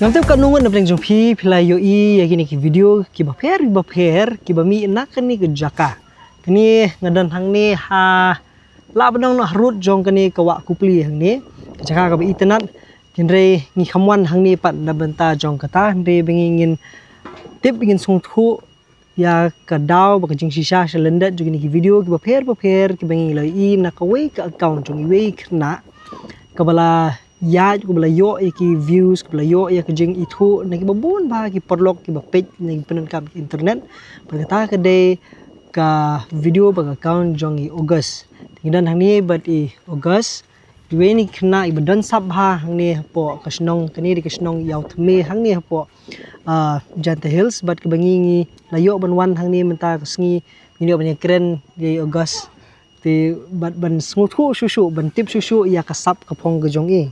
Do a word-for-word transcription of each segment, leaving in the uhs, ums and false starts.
Ngam tip katno ngut na pdeng jong phi, phi la ïohi ïa kine ki video kiba pher, kiba pher, kiba mih na kane ka jaka. Kane nga don hangne ha, lah ban ong na harud jong kane ka wah Kupli hangne. Ka jaka kaba itynnad, hynrei ngi kham wan hangne pat na bynta jong kata, hynrei ba ngi ngin tip, ngin sngewthuh ïa ka daw bad ka jingshisha sha lyndet jong kine ki video kiba pher bapher kiba ngi la ïohi na kawei ka account jong iwei i khynnah kaba la ïaid, kaba la ïoh ïa ki views, kaba la ïoh ïa ka jingithuh na kiba bun bah ki paralok kiba peit na ki pyndonkam internet. Bad kata ka dei ka video bad ka account jong i August. Te ngi don hangne bad i August. Iwei na ki khynnah iba don sap bha hangne hapoh ka shnong, kane dei ka shnong Ïawthymmai hangne hapoh, ah, Jaintia Hills, bad kaba ngi, ngi la ïoh ban wan hangne mynta ka sngi, ngi ïoh ban ïakren ïa i August. Te bad ban sngewthuh shuh shuh, ban tip shuh shuh ïa ka sap ka phong ka jong i.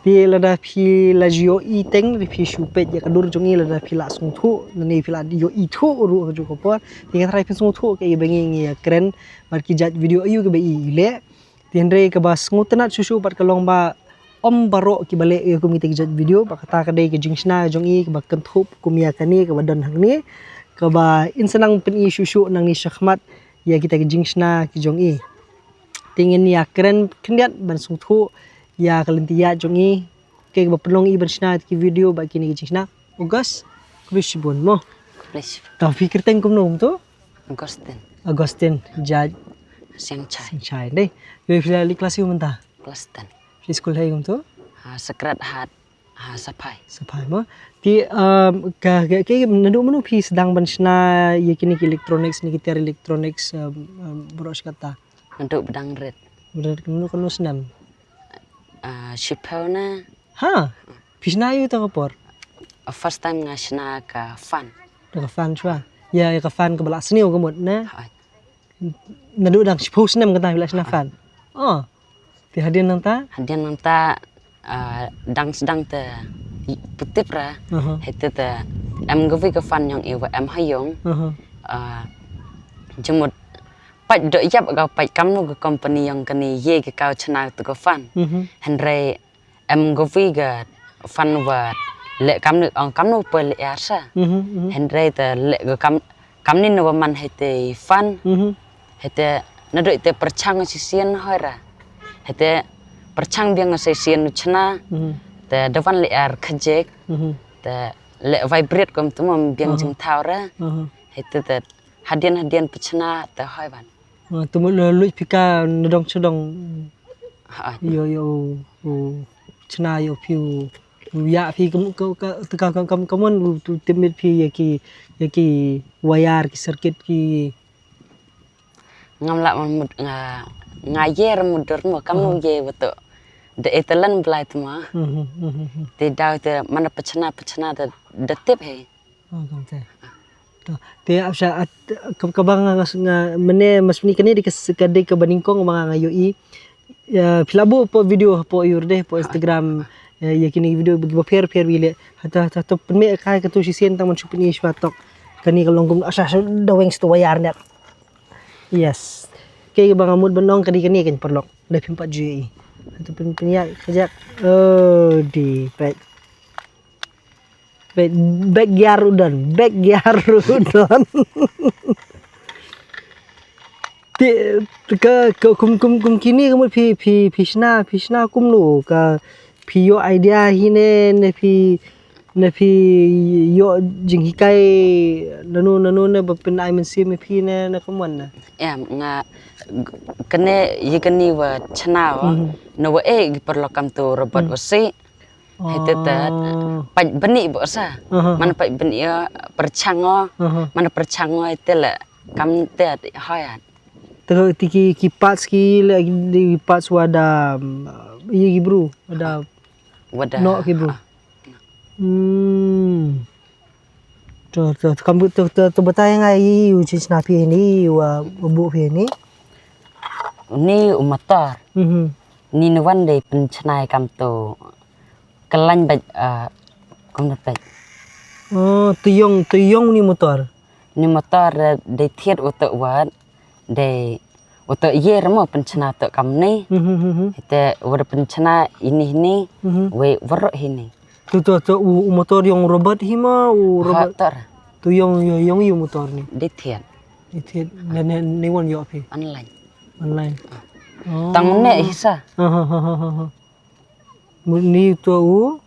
Te lada phi la ju ïohi teng, phi shu peit ïa ka dur jong i, lada phi la sngewthuh, lane phi la ïohi thuh ruh ha kajuh ka por. Te nga tharai phin sngewthuh kaei ba ngi, ngi ïakren bad ki jait video aïu kiba i, i leh. Te hynrei kaba sngewtynnat shuh shuh pat ka long ba ym baroh kiba leh ïa kum kita ki jait video, bad kata ka dei ka jingshna jong i kaba kynthup kum ïa kane kaba don hangne, kaba yn sa nang pyni shuh shuh nangne shakhmat ïa kita ki jingshna ki jong i. Te ngin ïakren khyndiat ban sngewthuh ïa ka lynti ïaid jong i, kaei kaba pynlong i ban shna ïa ki video bad kine ki jingshna. August, khublei shibun mo. Khublei shibun. Tang phi kyrteng kumno kumto? Augustine. Augustine, jait Siangshai. Siangshai, dei. Phi la leit klas aïu mynta? Klas ten. Phi skul ha i kumto? Ha, Sacred Heart, ha, Saphai. Saphai mo. Te, um, ka, ka, ka, naduh mynno phi sdang ban shna ïa kine ki electronics, ne ki tiar electronics, um, um, baroh shi katta? Naduh ba dang rit. Ba dang rit, kumno, kumno snem? Ah, shiphew na. Ha? Phi shna ïa uta ka por? Ah, first time nga shna ka fan. Da ka fan shuwa. Ïa, ïa ka fan kaba la sniew ka mut, ne? Hooid. Naduh dang shiphew snem kata phi la shna fan. Oh. Te hadien nangta? Hadien nangta, ah, dang sdang te putip ra. Aha. Hei te te em kawi ka fan jong i wa em ha ïong. Aha. Ah, jingmut pait doh ïap ka pait kamno ka company jong kane ïa ka kaw chna tu ka fan. Mhm. Hynrei em kawi ka fan wa leh kamni, ong kamno poi leh ïar sa. Mhm, mhm. Hynrei te leh ka kam, kamni na wa man hei te fan. Mhm. Hei te naduh te pyrchang shisien hoi ra. Hei te pyrchang biang shisien u chna. Mhm. Te da wan leh ïar khajek. Mhm. Te leh vibrate kum tu mom biang jingthaw ra. Mhm. Hei te te hadien hadien pyrchna te hoi ban. Ah, tu mut luid phi ka na dong sha dong. Ha. Ïoh, ïoh, u chna ïoh phi u, u ïa phi ka, ka, ka, ka, ka, ka, ka mon u tu tip miet phi ïa ki, ïa ki wire ki circuit ki. Ngam lah ban mut nga, nga ïa mut dur mo kam u ïa betul. De etalan belai tu ma. Mhm, mhm, mhm. Te daw te mana pyrchna, pyrchna te de tip he. Oh, kamte. To, te ap sha at, ka, kaba nga, nga, nga, mene mas mene kane dei ka s-, ka dei kaba nyngkong ba nga, nga ïohi. Ïa, phi la buh po video po ïur dei po Instagram, ïa, ïa kine video ba pher pher wi leh. Hata, hata, to pynmih kai ka tu shisien tang man shu pynmih shwa tok. Kane ka long kum, ap sha, sha, da weng stu wayar net. Yes. Kaei ba nga mut ban ong ka dei kane kan paralok. Da phim pat ju ïohi. Hata pyn, pynïaid ka jak. Oh, di, peit. Bek, bek gear u don, bek gear u don. Te, ka, ka, kum, kum, kum kine ka mut phi, phi, phi shna, phi shna kumno, ka, phi ïoh idea hi ne, ne phi, ne phi ïoh jinghikai, nano, nano ne, ba pyn ai mynsiem ïa phi ne, ne kumno ne? Em, nga, kane, ïa kane wa chna wa, mhm, na wa eh, ki paralok kam tu robot, mhm, wa si, Hei te te, oh, pait bani bo sa. Aha. Man pait bani, eh, pyrchang o. Aha. Man pyrchang o hei te le kam te hoi at. Te ki, ki parts ki le, ki parts wa da, mm, ïa ki bru, wa da. Wa da. No ki bru. Ah. Hmm. To, to, to, kam, to, to, to batai nga i u chi chna phi ni, wa, wa bu phi ni. Ni u motor. Mhm. Ni na wan dei pynchna kam to. Ka lain bad, ah, kum da peit. Oh, to ïong, to ïong ni motor. Ni motor, eh, dei thied u to wat, dei u to ïer mo pynchna to kam ni. Mhm, mhm. Te u da pynchna ini ni, mhm, wei waroh ini. Tu tu tu u, u motor yong Robert hi ma u Robert. Motor. Tu yong yong yong u motor ni. Di thiat. Di thiat ne ne ne wan yo phi. Online. Online. Oh. Tang ne hisa. Ha ha ha ha ha. Ni tu u.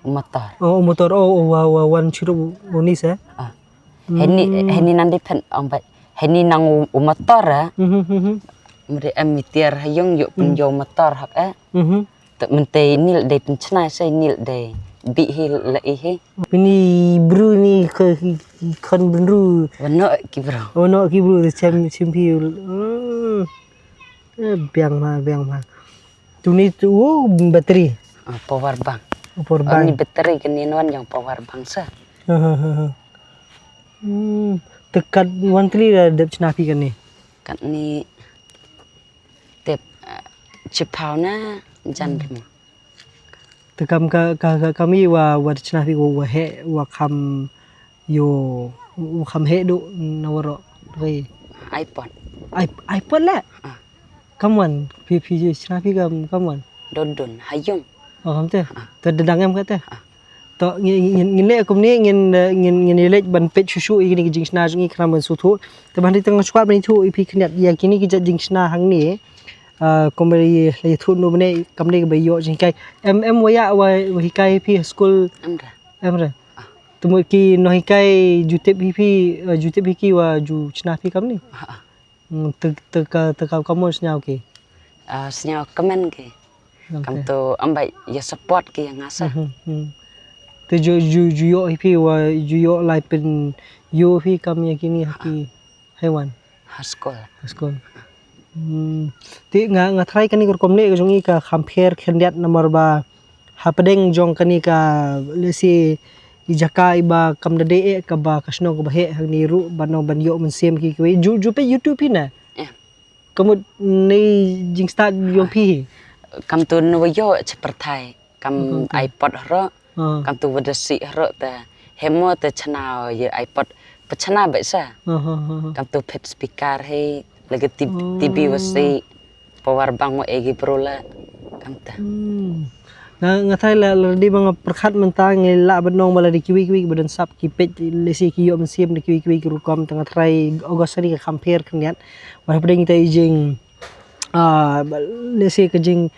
U motor. Oh, u motor. Oh, oh, wa wa wan chiru u ni sa. Ah. Heni heni nan di pen ong bai. Heni nang u, u motor ah. Mhm mhm. Mri em mitir hayung yuk pun yo motor hak eh. Mhm. Te mentei nil dei pynchna sa nil dei bi hi la i hi. Pini bru ni ke kon bru. Wano ki bru. Wano ki bru chem chem pi. Hmm. Eh, biang ma biang ma. Tuni tu battery. Ah, power bank. Power bank. Ni battery ke ni non yang power bank sa. Ha ha ha. Hmm. Tekat wan tli da dep chna pi kan ni. Kat ni tep, eh, chipau na jan demi. Te kam ka ka ka kami wa wa chna pi wa he wa kam yo wa kam he do na waro. Re. iPod. I, iPod le. Ah. Kam wan pi pi chna pi kam kam wan. Don don hayung. Oh kam te. Ah. Te dedang em ka te. Ah. To ngin ngin le kum ni ngin ngin ngin lek ban pet susu ini jing chna jing ikram ban sutu. Te ban ri tang chwa ban itu ipi kniat ya kini ki jat jing chna hang ni. Ah, komedi le thut no bne kam de ba yo jingkai. Em em wa ya wa hikai phi school. Em ra. Em ra. Tumu ki no hikai jutip hi phi jutip hi ki wa ju chna phi kam ni. Te te ka te ka kamon snyau ki. Ah, snyau kamen ki. Kam tu ambai ya support ki ya ngasa. Te ju ju ju yo hi phi wa ju yo lai pen yo phi kam ya kini ki. Haiwan. Ha school. Ha school. Hmm. Ti nga nga try kani ka rukom ne ka jong i ka khampher khyndiat namar ba hapdeng jong kani ka lesi i jaka i ba kam da dei e ka ba ka shnong ka ba he hang ni ru ba no ban yo mynsiem ki kiwi ju ju pe YouTube hi na. Kamut ni jingstad yong phi. Kam tu no yo che perthai. Kam iPod hro. Kam tu wada si hro ta. Hemo ta chna ye iPod. Pa chna ba sa. Kam tu phet speaker he. Lagi TV wasi. Power bank mo egi brola. Kam ta. Nga nga thai la la di bang perkhat menta ngi la benong bala di kiwi kiwi badan sap ki pet lesi ki yom sim di kiwi kiwi ki rukom tengah trai August ni ka khampir kniat. Wala pedeng ta ijing. Ah, lesi ka jing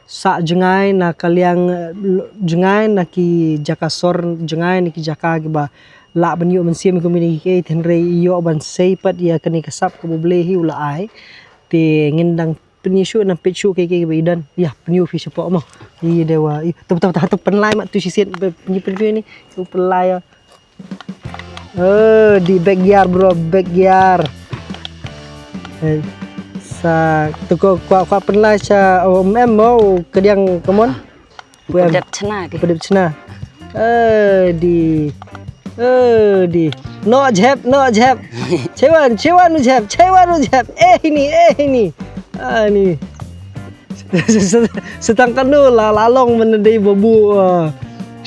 sa jngai na ka liang, eh, jngai na ki jaka sor jngai na ki jaka ki ba la ban yu mynsiem kum ini ki tynrai yu ban sei pat ïa kane ka sap ka ba ble hi u la ai. Te ngin dang pynïashu na pynïashu ke ke ba i don ïa pynïu phi shapoh mo. I de wa i tap tap tap pynlai ma tu shisien pynïu pynïu ni tu pynlai. Oh, di backyard bro, backyard. Eh, sa tu ko kwa kwa pynlai sa om em mo kadiang kamon. Padep chna ke. Padep chna. Eh, di. Eh, di. No jep, no jep. Chewan, chewan jep, chewan jep. Eh, ini, eh, ini. Ah, ni. Setang kanu la la long men dei babu.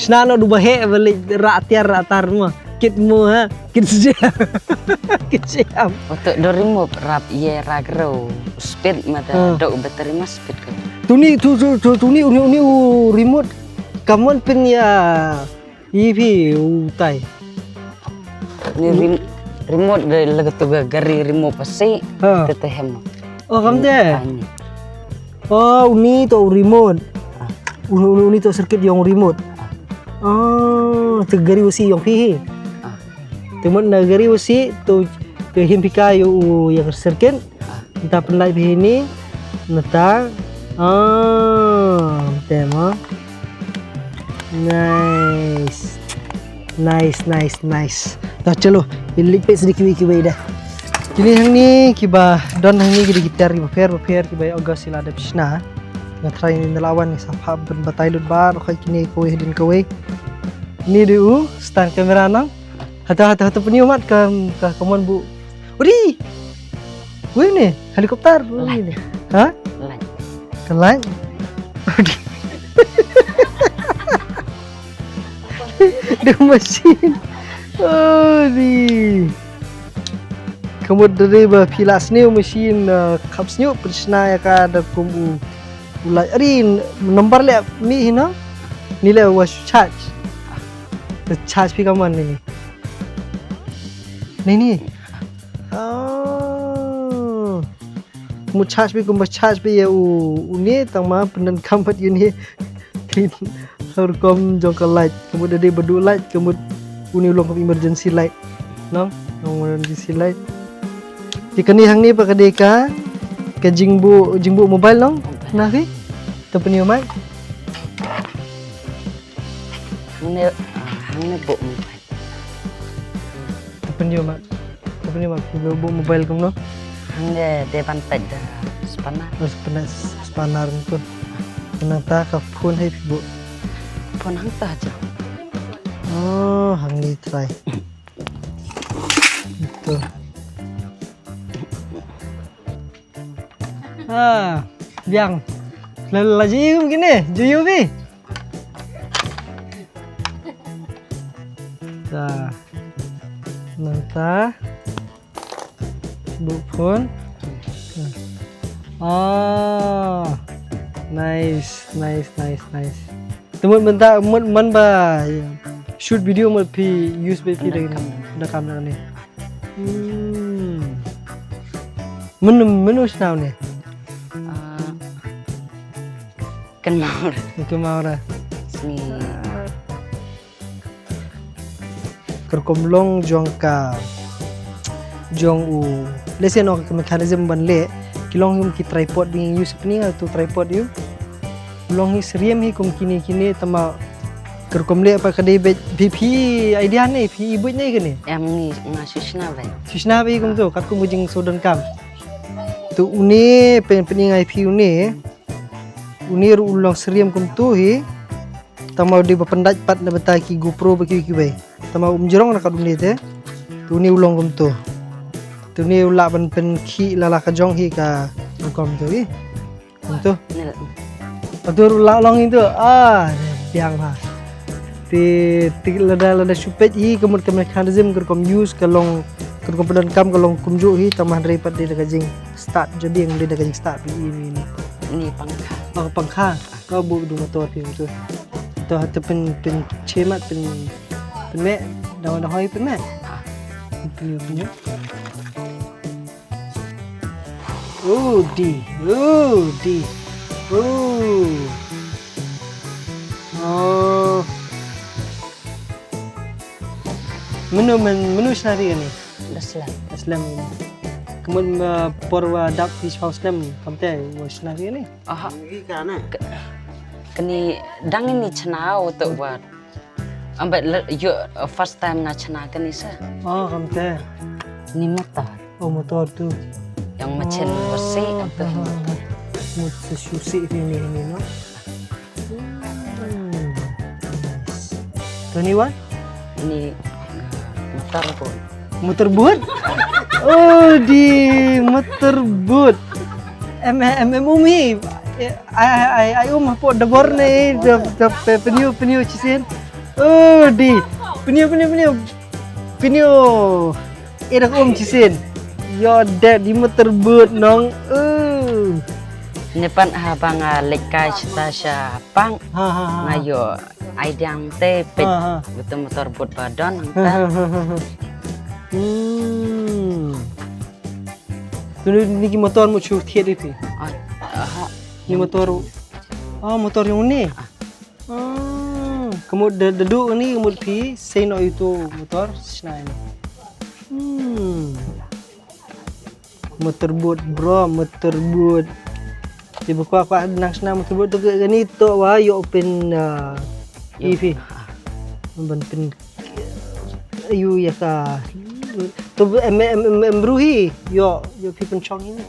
Sna no du bahe balik ra tiar ra tar mo. Kit mo ha. Kit sejam. Kit sejam. Untuk do remove rap ye ra gro. Speed mata do battery mas speed ke. Tuni tu tu tu tuni uni uni u remote. Kamon pin ya. Ipi utai. Ni rim, remote de laga tu ga gari remote pasi. Ha. Te te hem. Oh, kam te. Ani. Oh, uni to remote. Ah. Uni, uni, uni to circuit yong remote. Ah. Oh, te gari usi yong pihi. Ah. Te mon na gari usi to ke him pika yo u yang circuit. Nta pynlait bhi ni nta. Ah, tema. Nice. Nice, nice, nice. Ta chalo, ilik pe sidi kiwi kiwi dah. Kini hang ni kiba don hang ni kidi gitar kiba pher ba pher kiba August ila dep shna. Nga try ni nelawan ni sapa ben batai lut bar khoi kini kawei din kawei. Ni di u stand kamera nang. Hata hata hata pynïoh mat ka ka kamon bu. Uri. Wih ni helikopter. Wih ni. Ha? Light. Ka light. The machine. Oh ni. Kamon dari ba pila sniew machine khap sniew pynshna ïa ka da kum u. Ulai ari number le mi hina. Ni le wa charge. Te charge phi kumno ni ni? Ni ni. Oh. Kumno charge phi, kumno charge phi ïa u, u ni tang ma pyndonkam pat ïa u ni. Rukom jong ka light, ka mut da dei ba duh light, ka mut u ni u long kum emergency light. Nong, nong emergency light. Te kane hangne pat ka dei ka, ka jingbuh, jingbuh mobile nong. Na phi? Te pynïoh mai. Hangne, ah, hangne buh mobile. Te pynïoh mai. Te pynïoh mai, phi buh mobile kumno? Hangne dei ban peit da spanner. Oh, spanner, spanner tu. Nangta ka phone hi phi buh. Phone hangta ja. Oh, hangne try. Tu. Ah, biang. La, la ji kum kine, ji yu bi. Ta. Nangta. Buh phone. Ah. Nice, nice, nice, nice. Te mut mynta, mut man ba shoot video mut phi use ba phi da, da kam da ni. Hmm. Mano, mano u shna une? Ah, kynmaw re. Kynmaw re. Sngi. Ka rukom long jong ka, jong u, lehse noh ka mechanism ban leh, ki long hi kum ki tripod ba ngi use pynïoh tu tripod ïoh. Long hi syriem hi kum kine kine tang ma ka rukom leh pat ka dei beit phi, phi idea ne, phi i buit ne kane. Em ngi nga shu shna beit. Shu shna beit kumtu, katkum ka jingsngewdonkam. Tu une pyn, pynïoh ngai phi une. Une ruh u long syriem kumtu hi. Tang ma u dei ba pyndait pat na bynta ki GoPro ba kiwei kiwei. Tang ma um jrong na ka une te. Tu une u long kumtu. Tu une u lah ban pynkhih la la ka jong hi ka rukom tu hi. Kumtu. Atu ruh lah long hi tu. Ah, biang ha. Te, te lada, lada shu peit hi ka mut ka mechanism ka rukom use ka long ka rukom pyndonkam ka long kumjuh hi tang ma hynrei pat dei da ka jingstart jong dei da ka jingstart hi ni ni. Ni pangkha. Oh, pangkha. Ka buh du motor phi tu. To ha tu pyn, pynchemat pyn, pynmeh. Dawa dawa pynmeh. Pynmeh pynmeh. Oh, di. Oh, di. Oh. Oh. Mano, mano, mano shna ri kane? Da slem. Da slem. Ka mut ma por wa dap phi shwa slem, kamte wa shna ri kane? Aha. Kane dang ini chna u tu wa. Ambe yu first time nga chna kane sa. Oh, kamte. Ni motor. Oh, motor tu. Yang machin bersih, ambe motor. Mut shu sih ini, ini, no? Hmm. Twenty-one? Ini, uh, motor boat. Motor boat? Oh, di motor boat. Em, em, em, um hi. Ai, ai, ai, ai, um hapoh debor ne, dep, dep, pynïoh, pynïoh, chisin. Oh, di. Pynïoh, pynïoh, pynïoh. Pynïoh. Eh, dak um, chisin. Yo, dad, di motor boat, nong. Oh. Ni pan ha bang, ah, lek kai chita sha pang. Ha, ha, ha. Nga ïoh idea te peit. Ha, ha. Betul motor boat ba don nangta. Ha, ha, ha, ha. Hmm. Tu ni, ni ki motor mut shu thied ïa phi. Ah, aha. Ni motor. Oh, motor jong une. Ah. Ah, ka mut da, da duh ni ka mut phi sei noh ïa uto u motor shna ïa ni. Hmm. Motor boat, bro, motor boat. Te ba kwah, kwah nang shna motor boat tu kane to wa ïoh pyn, ah, ïoh. Ïa phi. Ban pyn, ïoh ïa ka. To em, em, em, em, ruh hi. Ïoh, ïoh phi pynshong hi ni.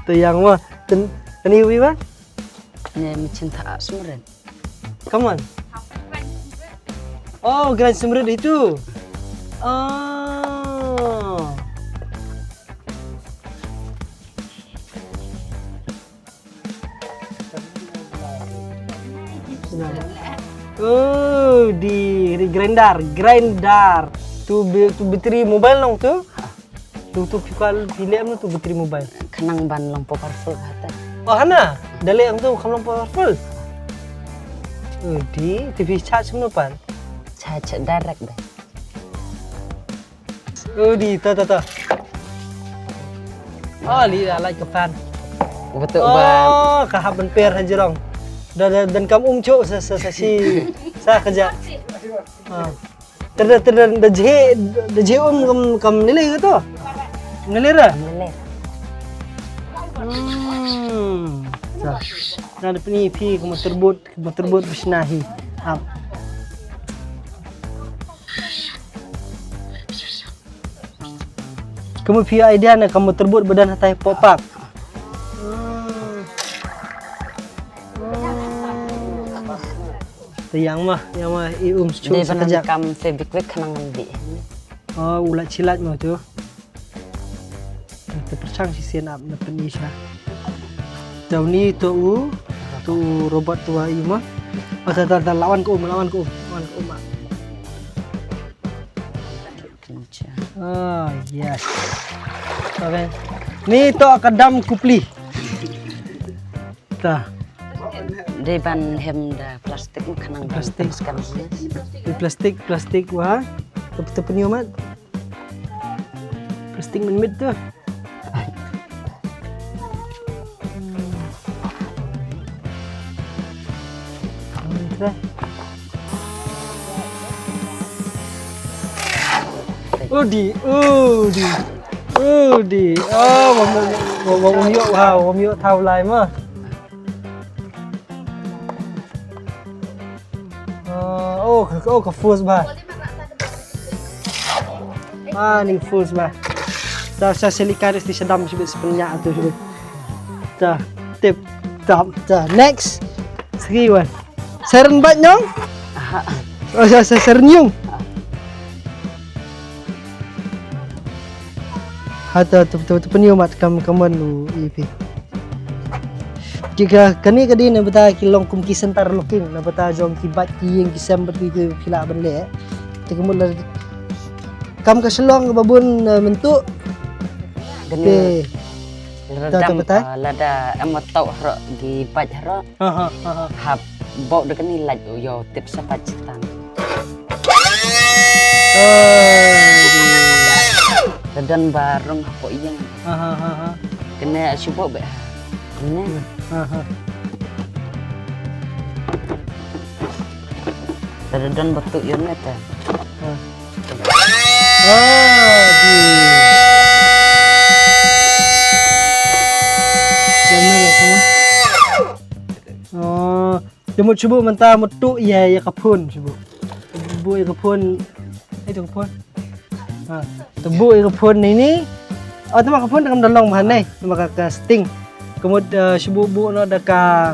To ïa nga. Ten, kane ïa phi ba? Ne, machin tha smret. Come on. Oh, grind smret itu. Oh. Oh, di, di grinder, grinder. Tu bi-, tu battery mobile nong tu? Tu, tu phi kwah phi leh kumno tu battery mobile? Khnang ban long powerful hata. Oh, hana. Da leh kumtu kham long powerful. Oh, di, te phi charge kumno pat? Charge direct de. Oh, di, ta, ta, ta. Oh, li la light ka fan. Betul, Bang. Oh, ka hap ban per ha jrong. Da, da, donkam um chok sa, sa, sa shi. Sa ka ja. Ah. Ter, ter, ter, da jhe, da jhe um kam, kam nilai ka to? Nilai ra? Nilai. Hmm. Sa. Na da pyni phi ka motor boat, ka motor boat ba shna hi. Ap. Ka mut phi idea na ka motor boat ba don hatai hapoh park. Te ïa ma, ïa ma, i um shu. Dei sa ban ka ja. Kam Fevikwik khnang ngan dih. Oh, u la chilat mo tu. Te pyrshang shisien ap na pyni sha. Te uni to u, to u robot to wa i ma. Oh, ta, ta, ta, lawan ka um, lawan ka um, lawan ka um, ah. Ah, yes. Okay. Ni to ka dam kupli. Ta. Dei ban hem da plastik khnang ban plastik. Teruskan. Plastik, plastik wa. Tep, tep, pynïoh mat. Plastik mynmiet tu. Udi, udi, udi. Oh, wam, wam, wam ïoh, ha, wam ïoh thaw lai ma. Ah, oh, ka, oh, ka fuse ba. Ah, ning fuse ba. Ta sa seli karis ti sadam sibit sepenyak tu sibit. Ta, tip, tam, ta. Next. Segi wan. Seren bat nyong? Aha. Oh, sa, sa, seren yung. Hata tu tu tu pynïoh mat kam kam wan u ipi. Ki ka kane ka dei na bynta ki long kum ki center locking na bynta jong ki bike ki ïing ki sem bad ki ki lah ban leh. Te ka mut la kam ka shlong kaba bun, eh, myntu. Te. Lada ta, ta dam, batai? Ah, lada em ma tau haro ki bike haro. Ha, ha, ha, ha. Hap bok de kani laj u yo tip sa bike setan. Oh. Lada ba rong hapo ïing. Ha, ha, ha, ha. Kena sibuk be. Kena. Ha, ha. Lada ba tu ïong ne ta. Ha. Ah, di. Jangan lah sama. Oh, jemut shubu mynta mut tu ïa ïa ka phone shubu. Bu ïa ka phone. Itu ka phone. Ha, tu bu ïa ka phone ni ni. Oh, tu ma ka phone kam da long bahan ni. Tu ma ka, ka sting. Ka mut, eh, shu buh buh noh da ka,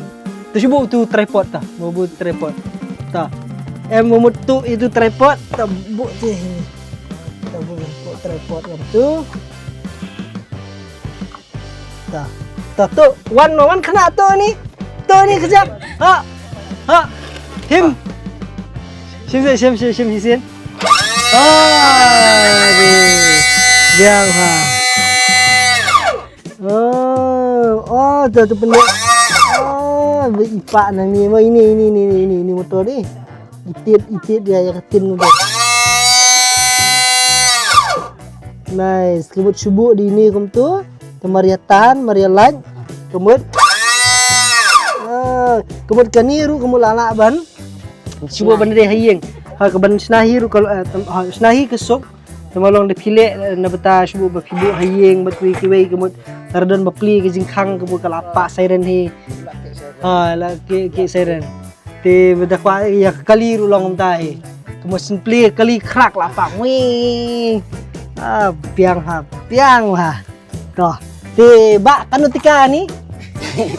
tu shu buh tu tripod ta, buh buh tripod. Ta. Em, mut tu itu tripod, ta buh tu. Ta buh buh tripod kan tu. Ta. Ta tu, wan, wan kena tu ni. Tu ni kejap. Ha. Ha. Him. Shim, shim, shim, shim, shim, shim. Ah, ni. Biang ha. Oh, oh, tu, tu pendek. Oh, ipak nang ni. Ini, ini, ini, ini, ini, ini motor ni. Itit, itit dia yang ketin motor. Nice. Kebut shubuk di ni kum tu. Kemariatan, marialan. Kemut. Ah, kemut kani ru kemut lana ban. Shubuk ban dei hayeng. Ha, ka ban shnahi ru kalau, eh, tem-, ha, shnahi ke suk. Te ma long da phi leh, eh, na bynta shuh ba phi buh ha ïing bad kiwei kiwei ka mut, lada don ba plie ka jingkhang ka mut ka la pah siren hi. Ha, la ki, ki siren. Te ba da kwah ïa ka kali ruh long kumta hi. Ka mut shen plie kali khrak la pah. Wii. Ah, biang ha, biang ha. To. Te ba kano tika ni?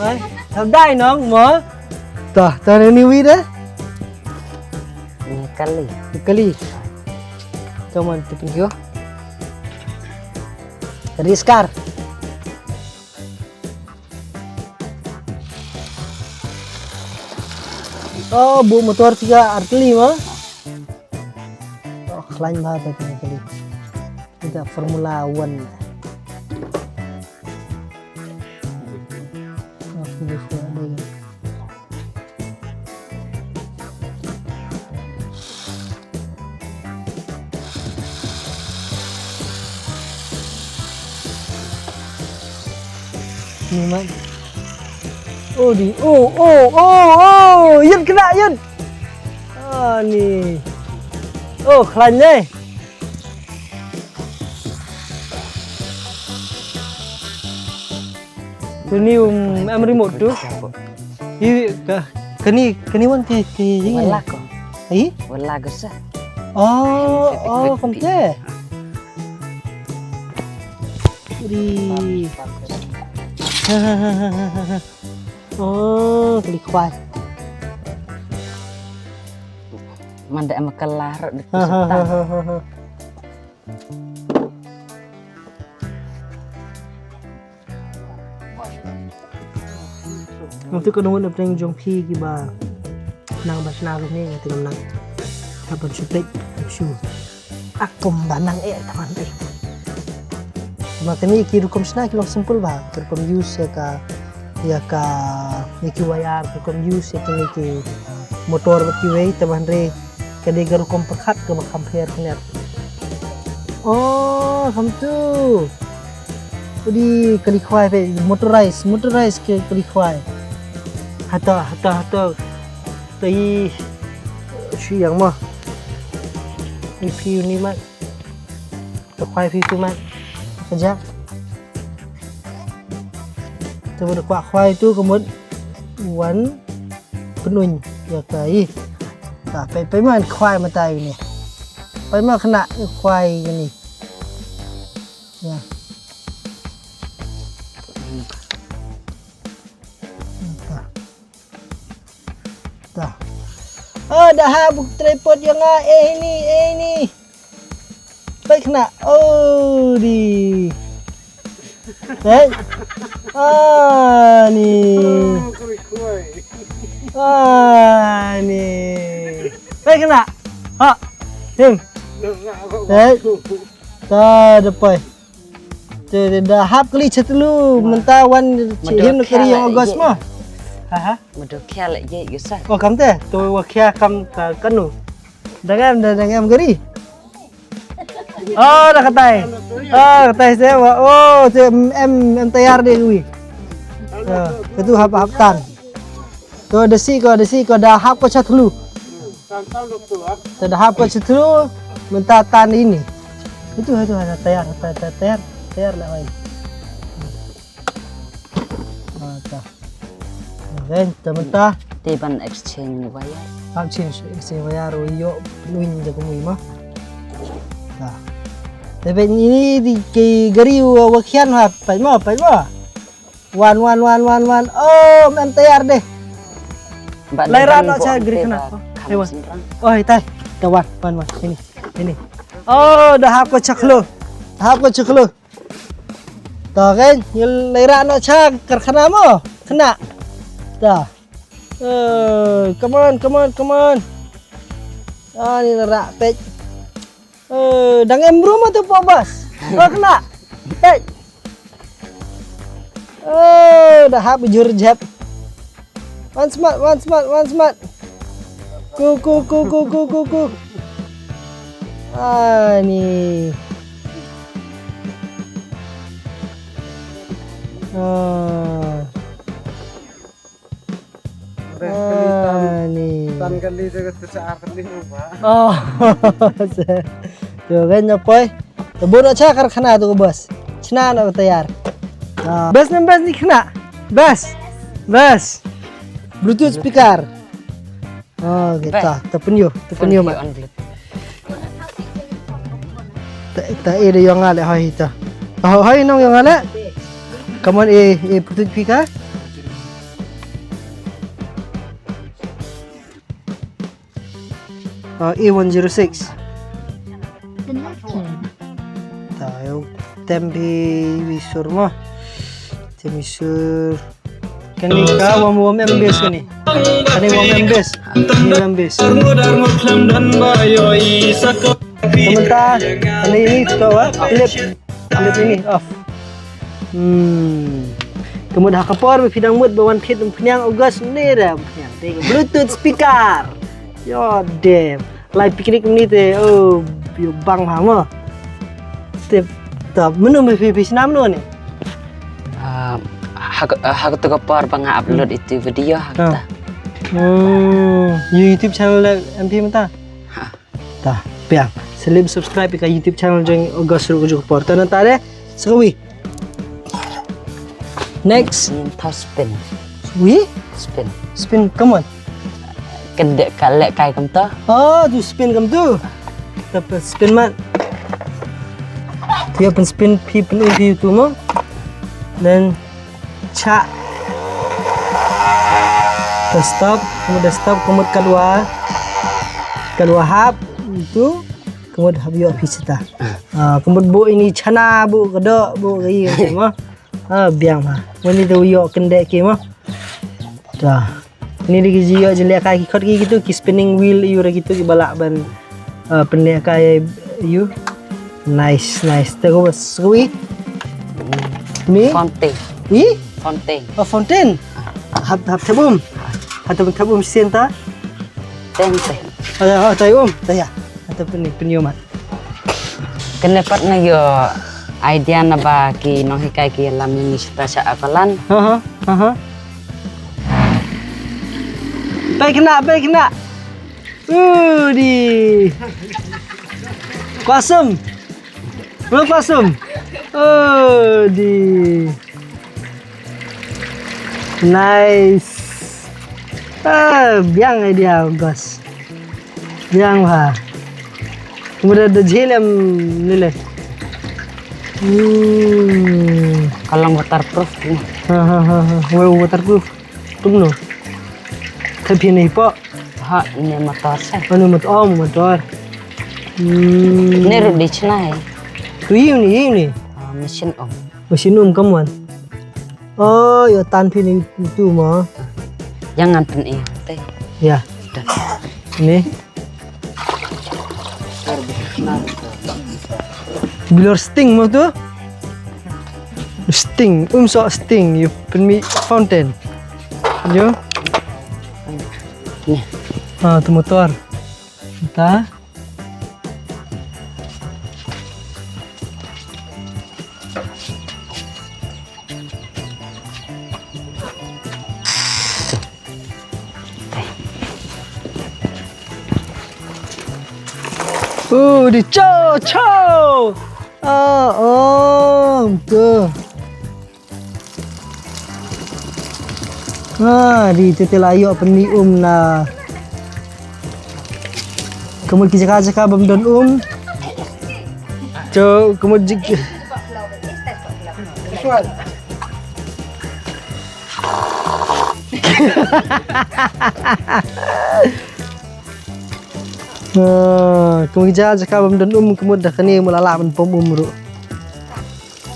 Ai, sabdai nong mo. To, to ni wi de. Ni kali. Ni kali. Come on, tipin kyo. Riskar. Oh, bu motor tiga arteli mo. Oh, khlain ba ta ni kali. Kita Formula One. Oh, ini semua ada ni. Ni mat. Oh di. Oh, oh, oh, oh. Yun kena, yun. Ah, ni. Oh, khlaiñ ne. Tu ni, um, em remote tu. Hi, ka, kani, kani wan ki, ki, Wala ko. Ai? Wala ko sa. Oh, oh, kamte. Ri. Oh, kali khwai. Manda em kelar di Ha, ha, ha, kesetan. Ha, ha, ha. Ngam tip ka nongwei na pdeng jong phi kiba nang ba shna kumne, ngam tip ngam nang. Hap ban shu peit, hap shu. Akum ba nang eh, taman eh. Ma kane ki rukom shna ki long simple ba, ki rukom use ïa ka, ïa ka, ïa ki wire, ki rukom use ïa kine ki motor bad kiwei, te hynrei ka dei ka rukom pyrkhat kaba kham pher kane. Oh, kham tu. Udi kali khwai pe, motorize, motorize ka kali khwai. Hata, hata, hata. Te i shu ïang mo. I phi ni mat. Te khwai phi tu mat. Ka jak. Te ba da kwah khwai tu ka mut wan pynun ïa ka i. Ta peit, peit ma khwai mynta ïa une. Peit ma kane i khwai ïa une. Ïa. Ta. Ta. Oh, da hap u tripod ïa nga, eh, ini, eh, ini. Peit kane, oh, di. Peit. Ah, ni. Ah, ni. Peit kane. Ha. Tim. Peit. Ta da poi. Te da hap kali cha tlu mynta wan chi hin kali yong August mo. Ha ha. Mado khia la ye yu sa. Oh, kamte, to wa khia kam ka kanu. Dang em, dang em kali. Oh, da katai. Oh, katai se wa. Oh, se em, em tayar de wi. Ya, katu hap, hap tan. To da si ko, da si ko, da hap ko cha tlu. To da hap ko cha tlu, mynta tan ini. Itu, itu, ada tayar, tayar, tayar, tayar lah, oi. Ah, ta. Ren, ta mynta. Te ban exchange wire. Hap exchange, exchange wire, oi yo, luin jaga mui ma. Ta. Te ben ini di ke gari wa, wa khian ha, pai ma, pai ma. Wan, wan, wan, wan, wan. Oh, em tayar deh. Lai ran no cha gri khana. Hei wan. Oh, hei tai. Ta wan, wan, wan. Ini, ini. Oh, da hap ko cha khlo. Da hap ko cha khlo. Ta kan, lai ran no cha karkhana mo. Khana. Ta. Eh, come on, come on, come on. Ah, ni ra pet. Eh, dang em bru ma tu po bas. Oh, kena. Hei. Eh, da hap jur jep. One smart, one smart, one smart. Ku, ku, ku. Ah, ni. Ah. Deh, kali tan. Ah, ni. Tan kali deh, kata sa kali mo ba. Oh. Tu kan nya poi. Tu bun cha karkhana tu bas. Chna na tayar. Ah. Bas nam bas ni khana. Bas. Bas. Bluetooth speaker. Oh, kita. Bas. Ta pynïoh, ta pynïoh ma. Phone on Bluetooth. Ta, ta, eh, de yong ale, hai, ta. Oh, hai, nong yong ale. Come on, eh, eh, putut pika. Oh, A one zero six. Connected. Ta, yo, tem bi, bi sur mo. Tem bi sur. Kani ka wam wam em bes kani. Kani wam em bes. Ni wam bes. Sementara kani ini to wa. Clip. Clip ini off. Hmm. Kemudian ha ka por ba phi dang mut ba wan thied umphniang August ne da umphniang. Te Bluetooth speaker. Yo damn. Lai picnic ni te, oh, yo bang ha mo. Te ta menu me phi phi snam no ne. Ah, Ha ka, ha kato ka por ba nga upload itu video ha kata. Oh, ïa u YouTube channel leh em phi mynta? Ha. Ta, biang. Sa leit subscribe ïa ka YouTube channel jong August ruh kajuh ka por. Ta nangta de, sa kawi. Next. Ngan thaw spin. Wi? Spin. Spin, come on. Ka dei ka leh kai kumta. Oh, to spin kumtu. Ta pyn spin mat. Ïa pyn spin phi pyn u phi tu mo. Then cha. Ta stop, ka mut da stop, ka mut katwa. Katwa hap tu, ka mut hap ïoh phi sita. Ah, ka mut buh ini chana, buh ka doh, buh ka ïing mo. Ah, biang ma. Wan ito ïoh kyndit ki mo. Ta. Ini dei ki ju ïoh ju leh kai ki khot ki kitu ki spinning wheel ïa u ra kitu kiba lah ban, ah, pynleh kai ïa u. Nice, nice. Te ko bas ko i. Ni? Fountain. I? Fountain. Oh, fountain. Hap, hap thabum. Hap thabum, thabum sien ta. Teng te. Ah, ah, tai um, tai ya. Hap thabum ni pynïoh mat. Kane pat nga ïoh idea naba ki nonghikai ki lam ini sita sha Akolan. Ha, ha, ha, ha. Pei kena, pei kena. Udi. Kwasum. Lo kwasum. Udi. Nice. Ah, biang idea, August. Biang ha. Kemudian da jilem nile. Hmm. Ka long waterproof ni. Ha, ha, ha, ha. Wa-, waterproof. Tum no. Tapi ni po. Ha, ini motor sa. Anu motor, oh, motor. Hmm. Ni ruh di China hai. Tu ini, ini. Ah, mesin um. Mesin um kamuan. Oh, ïa tan phi ni tu mo. Jangan pyn ïa te. Ya. Dah. Ni. Bilor sting mo tu. Sting, um so sting, ïa pynmih fountain. Ïa. Ni. Ah, tu motor. Ta. Oh, di cho, cho. Ah, oh, tu. Ah, di tu te la ïoh pynmih um na. Ka mut ki jaka jaka bym don um. Cho, ka mut jik. Ah, ka mut ki jaka jaka bym don um, ka mut da kane mut la lah ban pom um ruh.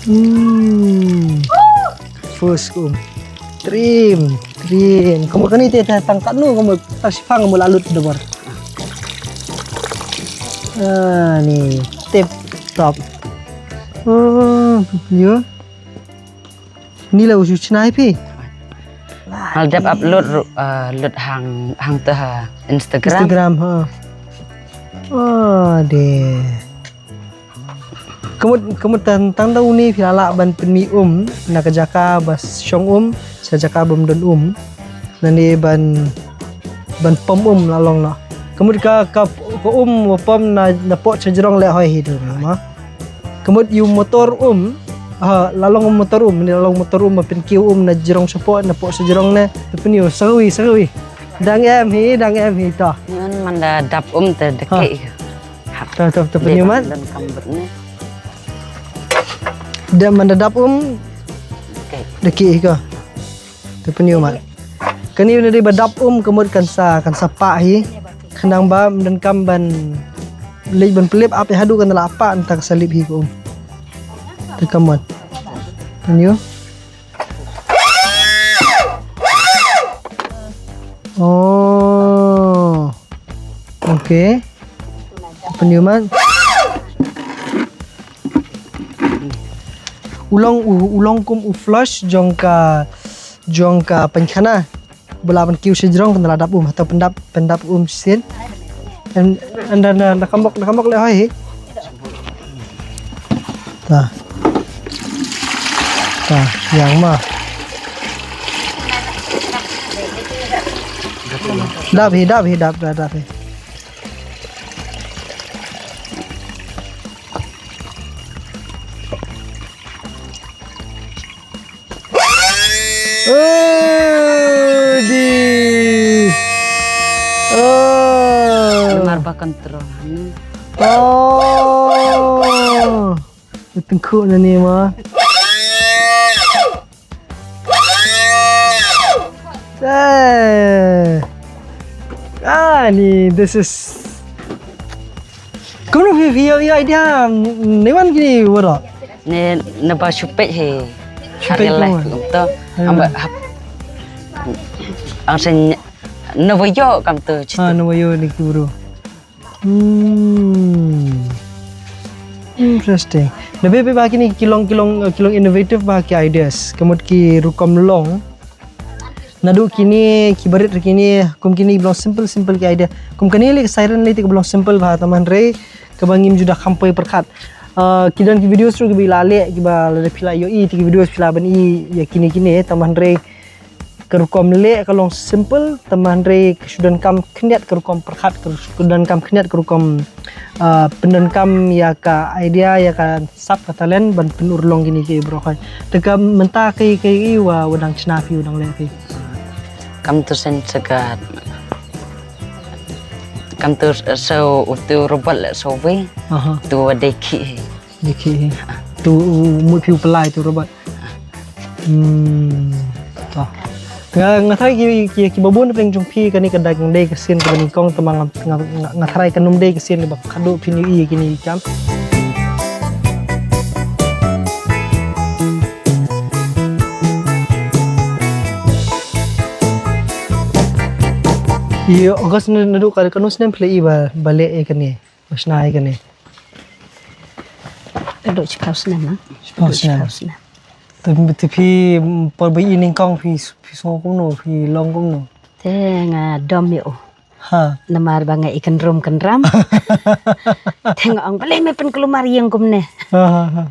Hmm. First um. Trim, trim. Ka mut kane te tang katno ka mut, tang shipang ka mut la lut da bor. Ah, ni tip top. Oh, ïa. Ni la u shu chna ïa phi. Nga la dep upload ruh, ah, lut hang, hangta ha Instagram. Instagram, ha. Oh, de. Ka mut, ka mut tang, tang da une phi la lah ban pynmih um na ka jaka ba shong um, sha jaka bym don um. Nangne ban, ban pom um la long noh. Ka mut ka, ka, ka um wa pom na, na poh shajrong leh hoi hi dun ma. Ka mut ïa u motor um, ha, la long motor um, ne la long motor um ba pynkiew um na jrong shapoh, na poh shajrong ne, te pynïoh, sa kawi, sa kawi. Dang em hi, dang em hi to. Ngan man da dap um te da keh. Hap. To, to, to pynïoh mat. Dang kam bad ne. Da man da dap um. Keh. Da keh hi ko. Te pynïoh mat. Kane u na dei ba dap um ka mut kan sa, kan sa pah hi. Khnang ba ym donkam ban leit ban pynlip ap haduh kan la pah nangta ka sa lip hi ka um. Te ka mut. Pynïoh. Oh. Okay. Pynïoh mat. U long u, u long kum u flush jong ka, jong ka pynkhana. Ba la pynkiew shajrong kan la dap um, hato pyndap, pyndap um shisien. An, an da, da, da ka mok, da ka mok leh hoi hi. Ta. Ta, ïa ma. Dap hi, dap hi, dap, dap, dap hi. Oh, di. Oh. Namar ba control. Oh. Tengkuk na ni ma. Eh. Ah, ni, this is. Kumno phi, phi ïoh, ïoh idea, ne wan kini wara. Ne, ne ba shu peit hi. Shu peit. Kumto. Amba hap. Ang sen, ne ba ïoh kam tu. Ha, ne ba ïoh ni ki bro. Hmm. Interesting. Nabe be ba kini ki long, ki long, ki long innovative ba ki ideas. Kamut ki rukom long. Naduh kini ki barit kini, kum kini ki long simple, simple ki idea. Kum kani le siren le te ki long simple ba tang hynrei kaba ngim ju da kham poi pyrkhat. Ah, ki don ki videos ruh kiba la leh, kiba la phi la ïohi, te ki videos phi la ban i ïa kini kini tang hynrei ka rukom leh ka long simple, tang hynrei ka shu donkam khyndiat ka rukom pyrkhat, ka shu donkam khyndiat ka rukom, ah, pyndonkam ïa ka idea, ïa ka sap ka talent ban pynurlong kini ki bro khai. Te ka mynta kai kai i wa, wa dang chna phi, wa dang leh phi. Kam tu sen sekat. Kam tu so utu robot le so wi. Aha. Tu wa dei ki. Dei ki. Tu u mut phi u pelai tu robot. Hmm. To. Nga, nga tharai ki, ki, ki babun peng jong phi kani ka dang dei ka sien ka bani kong tama nga, nga, nga, nga tharai ka num dei ka sien ba khadu phi ni i kini kam. I August na, naduh ka, kanu snem phi la i ba, ba leh e kani. Ba shna e kani. Naduh chiphaw snem na. Chiphaw snem. Chiphaw snem. Te, te phi, mm, por ba i nyngkong phi, phi sngew kumno, phi long kumno? Te nga dom ïa u. Ha. Namar ba nga i kynrum kynram. Te nga ong balei me pynkulmar ïing kumne. Ha, ha, ha.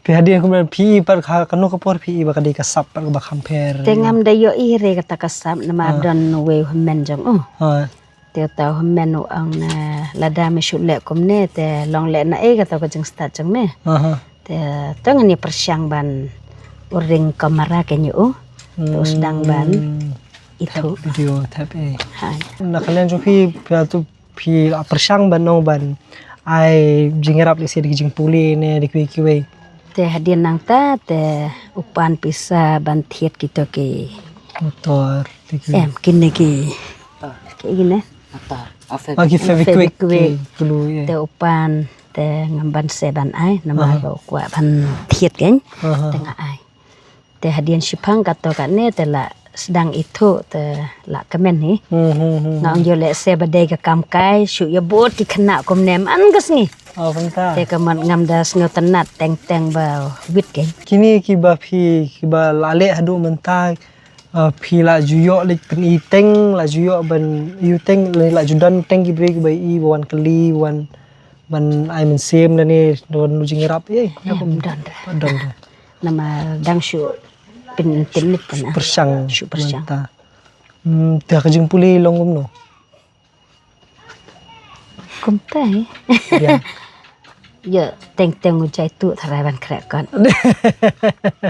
Phi hadien kumne phi i pat ha kano ka por phi i ba ka dei ka sap pat kaba kham pher. Te ngam da ïohi re kata ka sap namar don uwei u hynmen jong u. Ha. Te uta u hynmen u ong ne lada me shu leh kumne te long leh na ei kata ka jingstad jong me. Aha. Te to ngin ïa pyrshang ban u ring kamera kein ïa u. Te u sdang ban ithuh. Thep video, thep e. Hai. Na ka liang jong phi, phi atu phi la pyrshang ban ong ban ai jingïarap lehse da ki jingpule ne da kiwei kiwei. Te hadien nangta te u pan pisa ban thied kito ki motor, te ki em, kine ki, ki kine. Motor. Oh, Fevikwik. Ah, ki Fevikwik, Fevikwik. Ki glue, eh. Te u pan te ngam ban se ban ai namar ba u kwah ban thied kein. Aha. Te nga ai. Te hadien shiphang kato kane te la sdang ithuh te la kmen hi. Hmm, hmm, hmm. Nga ong ïoh lehse ba dei ka kam kai shu ïa bud ki khynnah kumne man ka sngi. Oh, kumta. Te ka man ngam da sngewtynnat teng teng ba wit kein. Kine kiba phi kiba la leh haduh mynta, ah, phi la ju ïoh leit pyni teng, la ju ïoh ban ïoh teng, la ju don teng ki briew kiba i ba wan kylli, wan ban ai mynsiem lane don jingïarap, eh. Em, don. Don. Namar dang shu pyn-, pynmih na. Pyrshang. Shu pyrshang. Mynta. Hmm, te ka jingpule long kumno? Kumta, eh. Ïa. Ïa, teng teng u jai tu tharai ban khreh kot.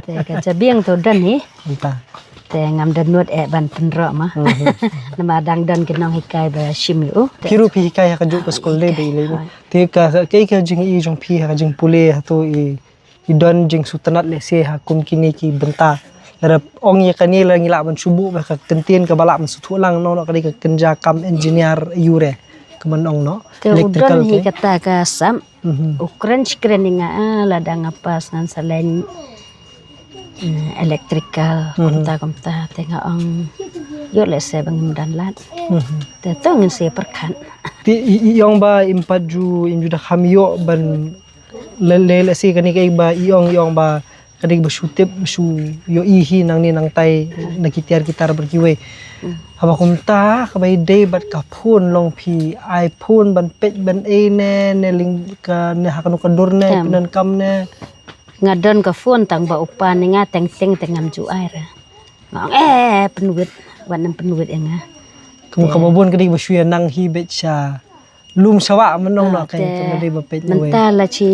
Te ka jabieng tu don hi. Mynta. Te ngam da nud eh ban pynroh ma. Mhm. Namar dang don ki nonghikai ba shim ïa u. Phi ruh phi hikai ha ka juh ka skul de ba i lei. Te ka, ka, ka, ka jing i jong phi ha ka jingpule ha tu i I don jingsngewtynnat lehse ha kum kine ki bynta. Lada ong ïa kane la ngi lah ban shu buh ba ka kyntien kaba lah ban sngewthuh lang noh, noh ka dei ka kynja kam engineer ïa u re. Ka man ong noh. Te u don hi kata ka sap. Mhm. U kren shi kren ïa nga, ah, lada nga pass ngan sa leit, eh, electrical, mhm, kumta kumta. Te nga ong ïoh lehse ba ngim don lad. Mhm. Te to ngin sa pyrkhat. Te i, i ong ba im pat ju, im ju da kham ïoh ban le, le, lehse kane kaei ba i ong, i ong ba ka dei ba shu tip, shu ïohi hi nangne nangtai na ki tiar ki tar bad kiwei. Hmm. Haba kumta kaba i dei bad ka phone long phi ai phone ban peit ban ei ne, ne link ka ne ha kano ka dur ne, em, pyndonkam ne. Nga don ka phone tang ba u pan ïa nga teng teng te ngam ju ai re. Nga ong, eh, pynwit, wat nym pynwit ïa nga. Kum kaba bun ka dei ba shu ïa nang hi beit sha lum sha wah mynno. Ah, no, ka te ka dei ba peit mynta la shi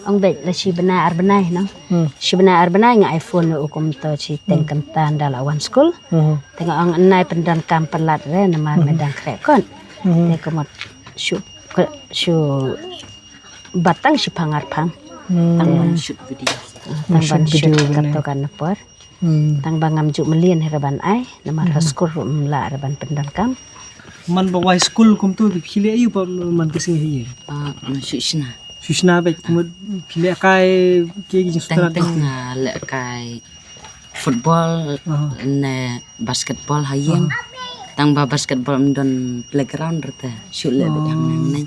ong beit la shi bnai ar bnai no. Hmm. Shi bnai ar bnai nga ai phone u kum to shi teng kynta nda la wan skul. Hmm. Te nga ong nai pyndonkam palat re namar me dang khreh kot. Hmm. Te kumut shu shu bat tang shi phang ar phang. Hmm. Tang ban shoot video. Tang ban shoot video kato kan por. Hmm. Tang ba ngam ju mlien hi ra ban ai, namar ha skul ruh ym lah ra ban pyndonkam. Man ba wai skul kumtu te phi leh aïu pat man ka sngi ha ïing? Ah, man shu shna. Shu shna beit, kumut phi leh kai ki ki jingstad. Teng teng nga leh kai football ne basketball ha ïing. Tang ba basketball ym don playground rta, shu leh beit hangne.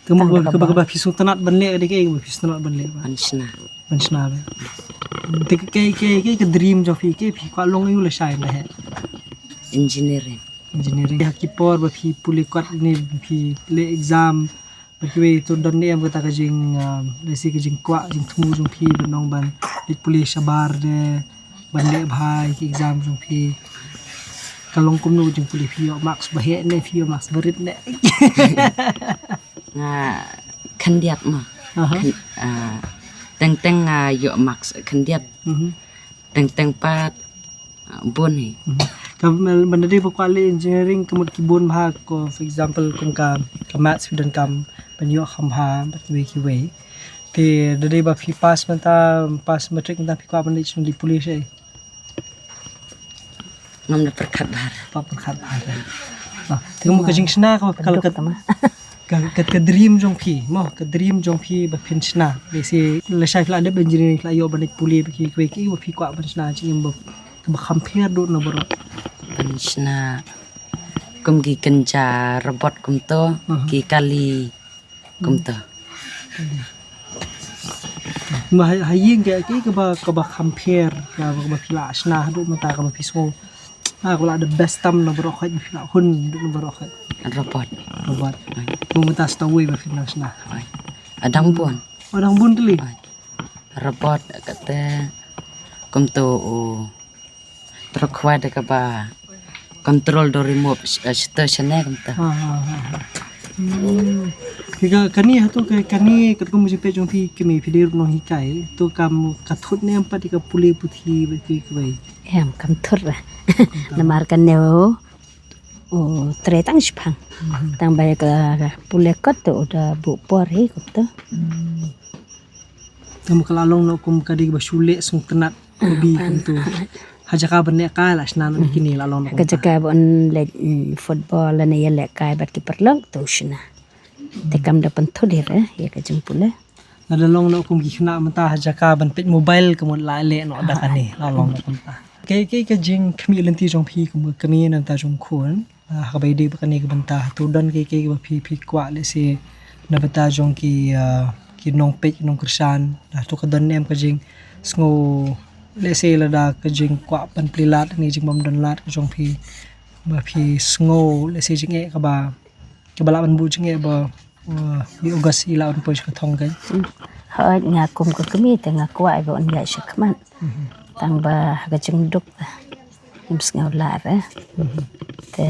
Te mo kaba kaba phi sngewtynnat ban leh ka dei kaei kaba phi sngewtynnat ban leh ba? Ban shna. Ban shna ba. Te kaei kaei kaei ka dream jong phi, kaei phi kwah long aïu lashai lehse? Engineering. Engineering. Ha ki por ba phi pule kot ne phi leh exam ba kiwei to don ne em kata ka jing, um, lehse ka jingkwah jingthmu jong phi ban long ban leit pule shabar ne ban leh bha ïa ki exam jong phi. Ka long kumno jingpule, phi ïoh marks ba heh ne phi ïoh marks ba rit ne? Nga khyndiat ma. Aha. Khyn-, ah, teng teng nga ïoh marks khyndiat. Mhm. Teng teng pat, ah, bun hi. Mhm. Ka ban dei ba kwah leh engineering ka mut ki bun bha ko, for example kum ka, ka maths phi donkam ban ïoh kham bha bad kiwei kiwei. Te da dei ba phi pass mynta, pass matric mynta phi kwah ban leit shim leit pule shaei? Ngam da pyrkhat bha. Pyrkhat bha. Ah, te mo ka jingshna ka, ka, ka, ka, ka dream jong phi, mo ka dream jong phi ba phin shna. Lehse lashai phi la dep engineering, phi la ïoh ban leit pule ba ki kiwei kiei ba phi kwah ban shna jingim ba, ba kham pher dud na baroh? Ban shna kum ki kynja robot kumto, ki kali kumta. Ma ha, ha ïing ka, ka, kaba, kaba kham pher, kaba, kaba phi la shna haduh mynta kaba phi sngew, ah, kaba la the best tam na baroh khoit, ba phi la hun haduh na baroh khoit? Robot. Robot. Mo mynta sa uwei ba phi nang shna? Ai. Ah, dang bun. Oh, dang bun tylli. Ai. Robot kata kumto, oh. Tyrkhwai da kaba control da remote, eh, shata shane kumta. Ha, ha, ha, ha. Hmm. Ka, kane hato ka, kane katkum ka jingpeit jong phi kmie, phi dei ruh nonghikai. To kam ka thut ne em pat ïa ka pule puthi bad kiwei kiwei? Em, kam thut re. Namar kane u, u trei tang shiphang. Mhm. Tang ba ïa ka pule kot to u da buh por hi kumta. Hmm. Te mo ka la long noh kum ka dei kaba shu leh sngewtynnat hobby kumto? Ha jaka ban lehkai la shna noh kine, la long noh kum ka jaka ba un leh, mm, football lane ïalehkai bad ki paralok to u shna. Te kam da pynthut hi re ïa ka jingpule. Lada long noh kum ki khynnah mynta ha jaka ban peit mobile ka mut la leh noh da kane, la long noh kumta. Kaei kaei ka jingkhmih lynti jong phi kum ka kmie na bynta jong u khun? Ah, ha kaba ïadei bad kane ka bynta, to don kiei kiei kiba phi, phi kwah lehse na bynta jong ki, ah, ki nongpeit, ki nongkyrshan. Ah, to ka don ne em ka jingsngew lehse lada ka jingkwah ban plie lad ne jingbym don lad ka jong phi, ba phi sngew lehse jingeh kaba, kaba lah ban buh jingeh ba, ah, i August i lah ban poi sha ka thong kein? Hmm. Hooid, nga kum ka kmie te nga kwah ba un ïaid sha khmat. Mhm. Tang ba ha ka jingduk ngim sngew lah re. Mhm. Te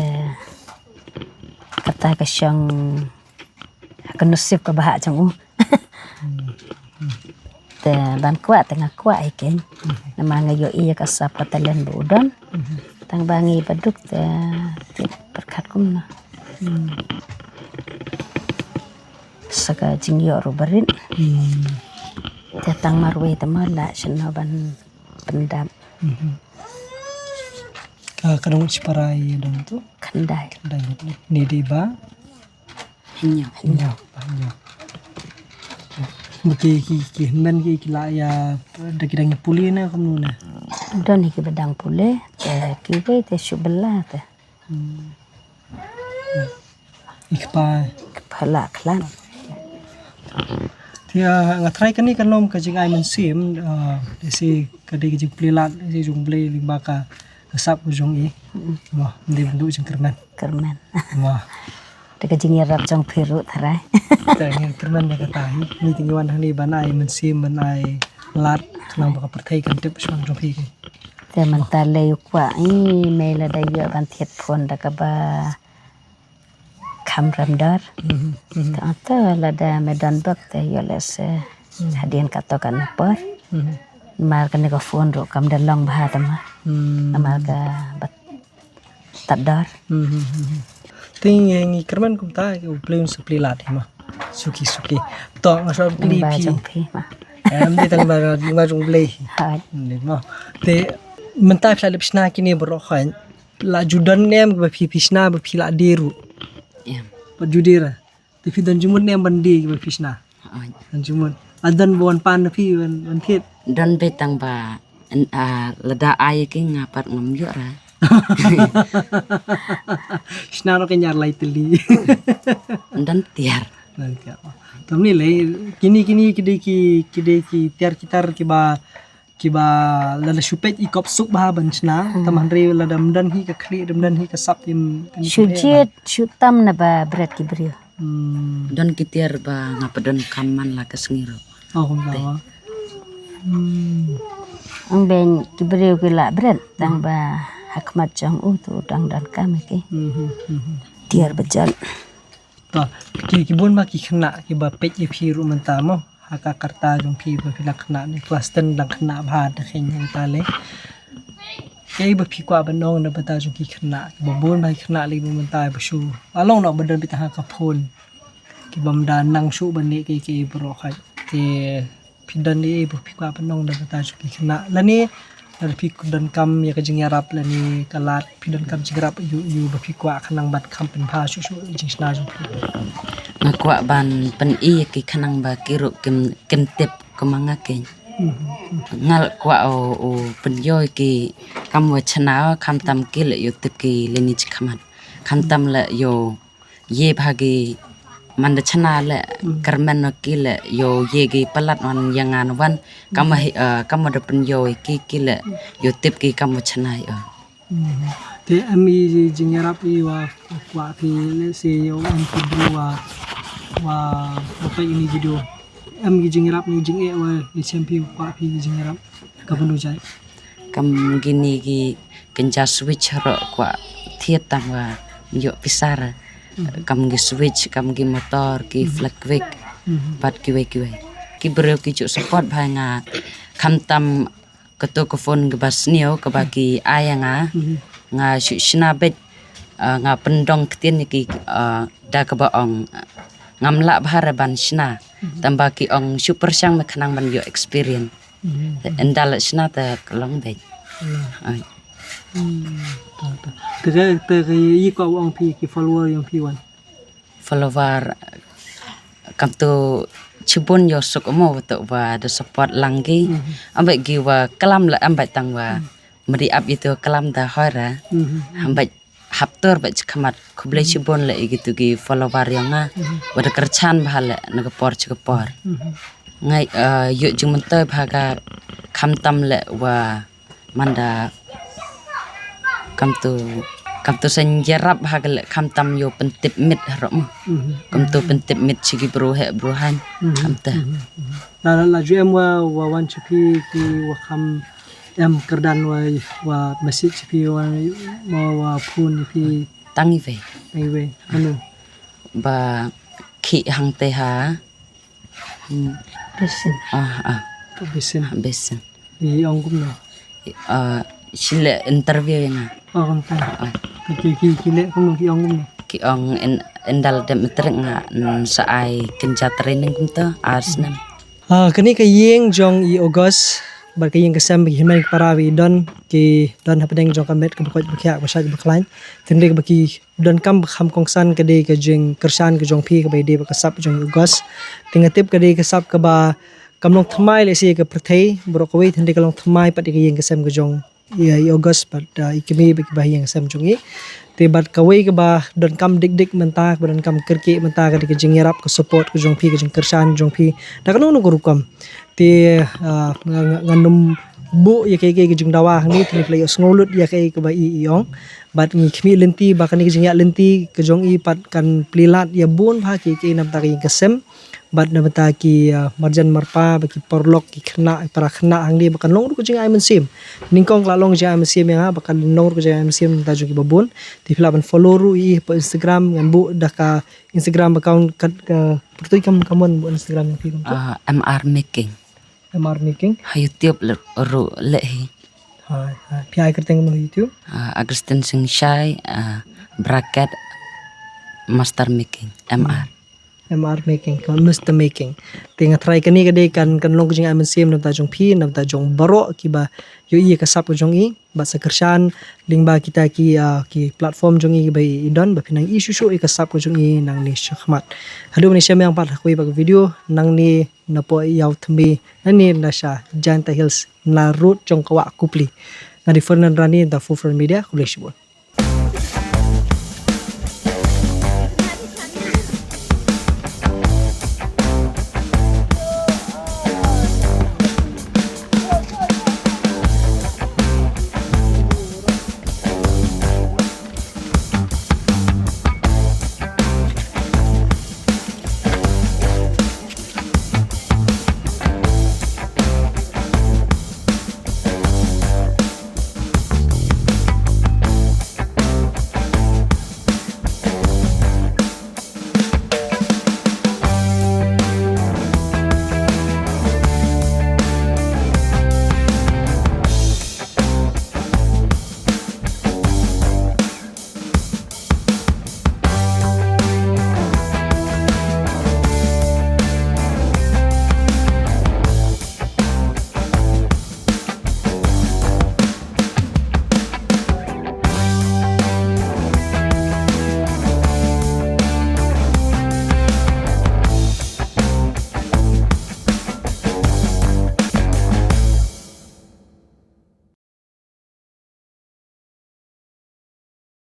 kata ka shong ha ka nusip kaba hap jong u. Hmm. Te ban kwah te nga kwah hi kein. Hmm. Namar nga ïohi ïa ka sap ka talent ba u don. Hmm. Tang ba ngi ba duk te, te pyrkhat kumno. Hmm. Sa ka jingïoh ruh ba rit. Hmm. Te tang marwei te ma lah shano ban pyndap. Mhm. Ka, ka don shipara ïa don tu? Khyndai. Khyndai ne dei ba? Hynñiew. Hynñiew, ba hynñiew. Ba ki, ki, ki hynmen ki, ki la ïa, da ki dang ïa pule ne kumno ne? Don hi kiba dang pule, te kiwei te shu bylla te. Hmm. I kpa. I kpa la khlad. Te, ah, nga tharai kane kan long ka jingai mynsiem, ah, lehse ka dei ka jingplie lad, lehse jong U Blei lyngba ka, ka sap ka jong i. Mm. Mo, ym dei ban duh jingkyrmen. Kyrmen. Mo. Te ka jingïarap jong phi ruh tharai. Te ngin kyrmen ïa kata hi. Ngi te ngi wan hangne ban ai mynsiem, ban ai lad, khnang ba ka pyrthei kan tip shaphang jong phi. Te mynta lei u kwah i mei lada ïoh ban thied phone da kaba kham rem dor. Mhm, mhm. Te ong te lada me don bok te ïoh lehse hadien kato kane por. Mhm. Namar kane ka phone ruh kam da long bha te ma. Hmm. Namar ka ba tad dor. Hmm, hmm, hmm, hmm. Te ngi, ngi kyrmen kumta, u Blei un sa plie lad hi ma. Suki, suki. To nga shu kylli phi. Tang ba jong phi ma. Em, dei tang ba, ba jong u Blei. Hooid. Dei ma. Te mynta phi la dep shna kine baroh hooid. La ju don ne em ba phi, phi shna ba phi la die ruh? Em. Ba ju die ra. Te phi don jingmut ne em ban die ba phi shna? Hooid. Don jingmut. A don ba wan pan na phi ban, ban thied? Don beit tang ba, en, a, lada ai ki nga pat ngam ïoh ra. Shna noh ki ñiar lai tylli. Don tiar. Don tiar. Te mynne lei, kine, kine, ki dei ki, ki dei ki tiar ki tar kiba kiba lada shu peit i kop suk bha ban shna. Hmm. Tang hynrei lada ym don hi ka khlieh, ym don hi ka sap, ym, ym shu jied, shu tam na ba bret ki briew. Hmm. Don ki tiar ba nga pat donkam man la ka sngi ruh. Oh, kumta. Te. Hmm. Ong ben ki briew ki la bret tang ba ha khmat jong u tu dang donkam ki. Hmm, hmm, hmm, hmm. Tiar ba jan. To, ki, ki bun ba ki khynnah kiba peit ïa phi ruh mynta mo. Ha ka karta jong phi ba phi dang khynnah ne klas ten dang khynnah bha da khein mynta lei. Kaei ba phi kwah ban ong na bynta jong ki khynnah kiba bun ba ki khynnah lei ba mynta ba shu. Along noh ba don beit ha ka phone. Kiba ym da nang shuh ban leh kaei kaei baroh hooid. Te phi don ei ei ba phi kwah ban ong da bynta jong ki khynnah lane lada phi donkam ïa ka jingïarap lane ka lad phi donkam jingïarap ïa u, ïa u ba phi kwah khnang ban kham pynbha shuh shuh ïa ka jingshna jong phi? Nga kwah ban pyni ïa ki khnang ba ki ruh kim, kim tip kum ma nga keiñ. Mhm. Nga kwah u, u pynïoh ki kam wa chna khamtam ki leh ïoh tip ki lane chi khmat. Khamtam leh ïoh ïe bha ki man da chna leh kyrmen noh ki leh ïoh ïe ki palat wan ïa nga na wan kam wa hi, eh, kam wa da pynïoh ki ki leh ïoh tip ki kam wa chna ïoh. Mhm. Te em i jingïarap i wa kwah phi lehse ïoh em ki briew wa, wa, wa peit ini video. Em ki jingïarap ne jingeh wa ïa shem phi kwah phi ki jingïarap. Ka bynta jai. Kam kine ki kynja switch ruh kwah thied tang wa ïoh pisa. Mhm. Kam ki switch, kam ki motor, ki flek wik. Mhm. Bad kiwei kiwei. Ki briew ki ju support bha nga khamtam kato ka phone kaba sniew kaba ki ai ïa nga. Mhm. Nga shu shna beit, ah, nga pyndong ktien ïa ki, ah, da kaba ong, ah, ngam lah bha re ban shna. Mhm. Tang ba ki ong shu pyrshang me khnang ban ïoh experience. Mhm. Ynda la shna te ka long beit. Mhm. Ai. Hmm, ta, ta. Te ka, te ka ïa ka ong phi ki follower ïong phi wan. Follower kam tu chibun ïoh suk mo wa tu wa da support lang ki. Mhm. Am beit ki wa klam la am beit tang wa. Mhm. Mri ap itu klam da hoi ra. Mhm. Am beit hap tur beit chi khmat khublei chibun leh ïa kitu ki follower ïong nga. Mhm. Wa da kyrchan bha leh na ka por chi ka por. Mhm. Ngai, eh, ïoh jingmyntoi bha ka khamtam leh wa man da kam tu, kam tu sa ïarap ha ka leh khamtam ïoh pyntip miet harum. Mhm. Kam tu pyntip miet chi ki bru heh bru hain. Mhm. Kam ta. Mhm. Mhm. La, la, la ju em wa, wa wan chi phi ki wa kham em kyrdan wa, wa message chi phi wa, wa, wa phone chi phi. Tang iwei. Tang iwei. Mano? Ba ki hangta ha. Hmm. Besin. Ah, ah. Besin. Besin. I ong kumno? Ah, shin leh interview ïa nga. Oh, kumta. Ah. Ki, ki, ki leh kumno, ki ong kumno? Ki ong yn, ynda la dep matric nga, mm, sa ai kynja training kumta, ar snem. Ah, kane ka ïing jong i August, bad ka ïing ka sem ba ki hynmen ki para ba ki don, ki don hapdeng jong ka met kaba koit ba khiah, ba shait ba khlaiñ. Te hynrei ba ki donkam ba kham kongsan ka dei ka jingkyrshan ka jong phi kaba ïadei bad ka sap jong i August. Te nga tip ka dei ka sap kaba kam long thymmai lehse ïa ka pyrthei baroh kawei, hynrei ka long thymmai pat ïa ka ïing ka sem ka jong i, i August bad, uh, i kmie bad kiba ha ïing ka sem jong i. Te bad kawei kaba donkam dik dik mynta, kaba donkam kyrkieh mynta ka dei ka jingïarap, ka support ka jong phi, ka jingkyrshan jong phi da kano kano ka rukom. Te, uh, nga, nga, ngan ym buh ïa kaei kaei ka jingdawa hangne, te ngi phi la ïohsngew lut ïa kaei kaba i i ong. Bad ngi khmih lynti ba kane ka jingïaid lynti ka jong i pat kan plie lad ïa bun bha kiei kiei na bynta ka ïing ka sem, bad na bynta ki, ah, marjan marpa, bad ki paralok, ki khynnah, ki para khynnah hangne, ba kan long ruh ka jingai mynsiem. Nyngkong ka la long ka jingai mynsiem ïa nga, ba kan long ruh ka jingai mynsiem na bynta jong kiba bun. Te phi lah ban follow ruh ïa i hapoh Instagram, ngan buh da ka Instagram account kat ka pyrtuit kam, kam wan buh Instagram ïa phi kam tu. Ah, M R Making. M R Making. Ha YouTube le- ruh leh hi. Ha, ha. Phi ai kyrteng kumno ha YouTube? Ah, Augustine Singshai, ah, bracket Master Making, M R. M R Making, ka Mister Making. Te nga tharai kane ka dei kan, kan long ka jingai mynsiem na bynta jong phi, na bynta jong baroh kiba ïohi ïa ka sap ka jong i, bad sa kyrshan lyngba kita ki, ah, ki platform jong i ba i don, ba phin nang ïohi shuh shuh ïa ka sap ka jong i nangne shakhmat. Haduh mynne sha mynmiang pat ha kawei pat ka video, nangne napoh Ïawthme, nangne na sha Jaintia Hills, na road jong ka Wah Kupli. Nga dei Fernand Rani, da Four Front Media, khublei shibun.